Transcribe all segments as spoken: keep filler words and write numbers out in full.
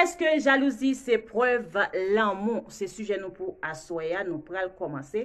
Èske jalouzi se prèv lanmou? Se sijè nou pou aswè a, nou pral kòmanse.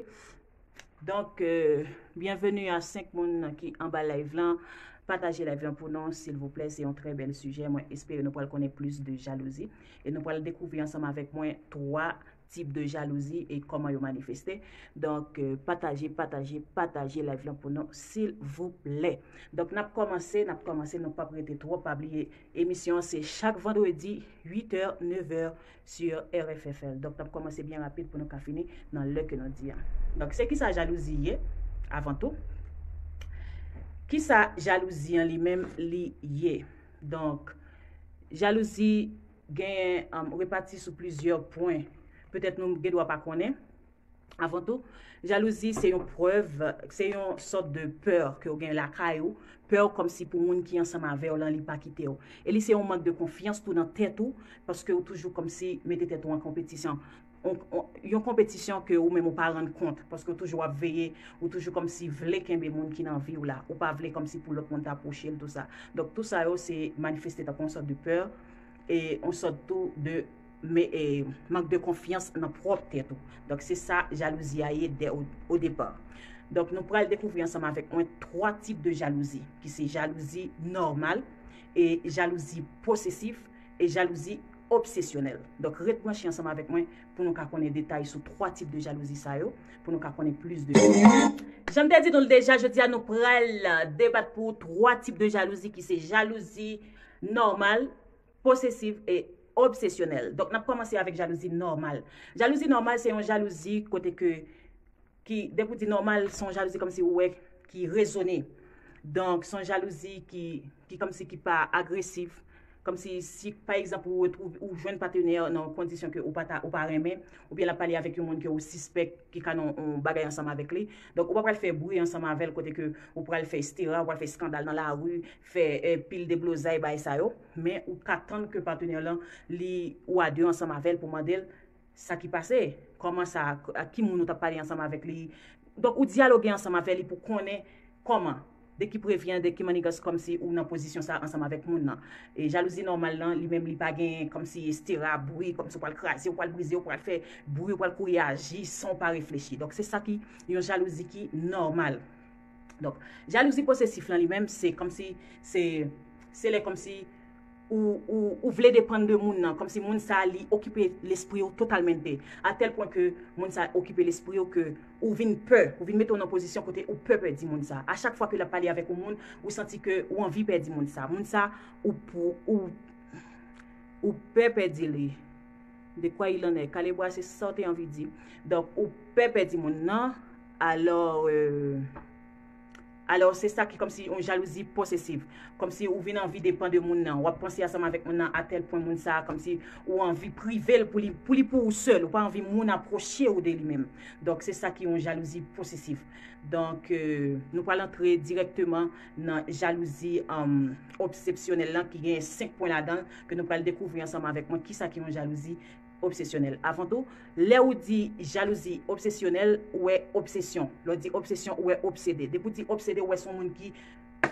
Donk, euh, byenveni a senk moun ki anba live lan. Pataje live lan pou nou, silvouplè. Se yon trè bèl sijè. Mwen espere nou pral konnen plis de jalouzi. E nou pral dekouvri ansanm avèk mwen twa tip de jalouzi e kòman yo manifeste. Donk, euh, pataje, pataje, pataje live lan pou nou, silvouplè. Donk, n ap kòmanse, n ap kòmanse, nou p ap rete twò, pa bliye, emisyon an se chak vandredi, uit è, nèf è, sur R F F L. Donk, n ap kòmanse byen rapid pou nou ka fini nan lè ke nou di a. Donk, se kisa jalouzi ye, avan tou? Kisa jalouzi an li menm li ye? Donk, jalouzi genyen, um, repati sou plizyè pwen. Petèt nou gen dwa pa konnen. Avan tou, jalouzi se yon prèv, se yon sòt de pè ke w gen lakay ou. Pè w kòmsi pou moun ki ansanm avè w lan, li pa kite w. E li se yon mank de konfyans tou nan tèt ou, paske ou toujou kòmsi mete tèt ou an konpetisyon. On, on, yon konpetisyon ke ou menm ou pa rann kont, paske ou toujou ap veye, ou toujou kòmsi vle kenbe moun ki nan vi w la. Ou pa vle kòmsi pou lòt moun ta pwoche l, tou sa. Donk, tou sa yo se manifeste tankou yon sòt de pè, e yon sòt tou de, men, e, mank de konfyans nan pwòp tèt ou. Donk, se sa jalouzi a ye dè o, o depa. Donk, nou pral dekouvri ansanm avèk mwen twa tip de jalouzi, ki se jalouzi nòmal, e jalouzi posesif, e jalouzi obsesyonèl. Donk, ret branche ansanm avèk mwen pou nou ka konnen detay sou twa tip de jalouzi sa yo, pou nou ka konnen plis de. Jan m te di nou l deja, jodi a nou pral debat pou twa tip de jalouzi, ki se jalouzi nòmal, posesif e obsesyonèl. Donk, n ap kòmanse avèk jalouzi nòmal. Jalouzi nòmal, se yon jalouzi kote ke, ki, depi w di nòmal, se yon jalouzi kòmsi ou wè ki rezone. Donk, se yon jalouzi ki, ki kòmsi ki pa agresif. Kòmsi, si, pa egzanp, ou retwouve, ou jwenn patenè nan yon kondisyon ke ou pa ta, ou pa renmen, oubyen l ap pale avèk yon moun ke ou sispèk ki ka nan yon bagay ansanm avèk li. Donk, ou pa pral fè bri ansanm avè l kote ke ou pral fè estera, ou pral fè eskandal nan lari, fè, eh, pil deblozay, bagay sa yo. Men, ou ka tann ke patenè w lan, li, ou a de ansanm avè l pou mande l sa ki pase, kòman sa, ak ki moun ou t ap pale ansanm avèk li. Donk, ou dyaloge ansanm avè li pou konnen kòman, de ki prevyen, de ki mannigans, kòmsi ou nan pozisyon sa ansanm avèk moun nan. E jalouzi nòmal lan, li menm, li pa gen kòmsi estera, bri, kòmsi ou pral kraze, ou pral brize, ou pral fè bri, ou pral kouri aji san w pa reflechi. Donk, se sa ki yon jalouzi ki nòmal. Donk, jalouzi posesif lan, li menm, se kòmsi, se, se lè kòmsi ou, ou, ou vle depann de moun nan, kòmsi moun sa li okipe lespri w totalmente, a tèl pwen ke moun sa okipe lespri w ke ou vin pè, ou vin mete w nan pozisyon kote ou pè pèdi moun sa. A chak fwa ke l ap pale avèk yon moun, ou santi ke ou anvi pèdi moun sa. Moun sa, ou pou, ou, ou pè pèdi li. De quoi il en est? Kalebwa, se sa w te anvi di. Donk, ou pè pèdi moun nan, alò, euh, alò, se sa ki kòmsi yon jalouzi posesif. Kòmsi ou vin anvi depann de moun nan. W ap panse ansanm avèk moun nan a tèl pwen moun sa, kòmsi ou anvi prive l pou li, pou li pou ou sèl. Ou pa anvi moun apwoche w de li menm. Donk, se sa ki yon jalouzi posesif. Donk, euh, nou pral antre dirèkteman nan jalouzi, um, obsesyonèl lan ki gen senk pwen ladan l, ke nou pral dekouvri ansanm avèk mwen kisa ki yon jalouzi obsesyonèl. Avan tou, lè ou di jalouzi obsesyonèl, ou wè obsesyon. Lè w di obsesyon, ou wè obsede. Depi w di obsede, ou wè se yon moun ki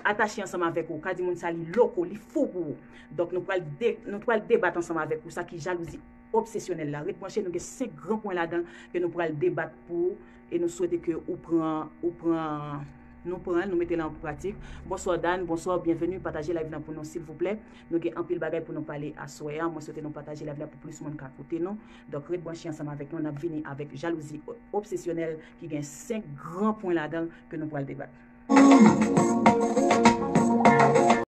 atache ansanm avèk ou. Ka di moun sa li loko, li fou pou ou. Donk, nou pral de, nou pral debat ansanm avèk ou sa ki jalouzi obsesyonèl la. Ret branche, nou gen senk gran pwen ladan ke nou pral debat pou ou. E nou swete ke ou pran, ou pran, nou pran, nou mete l an pratik. Bonswa Dan, bonswa, byenveni, pataje live lan pou nou silvouplè. Nou gen anpil bagay pou nou pale aswè a. Mwen swete nou pataje live la pou plis moun ka koute nou. Donk, ret branche ansanm avèk nou. N ap vini avèk jalouzi o, obsesyonèl ki gen senk gran pwen ladan l ke nou pral debat.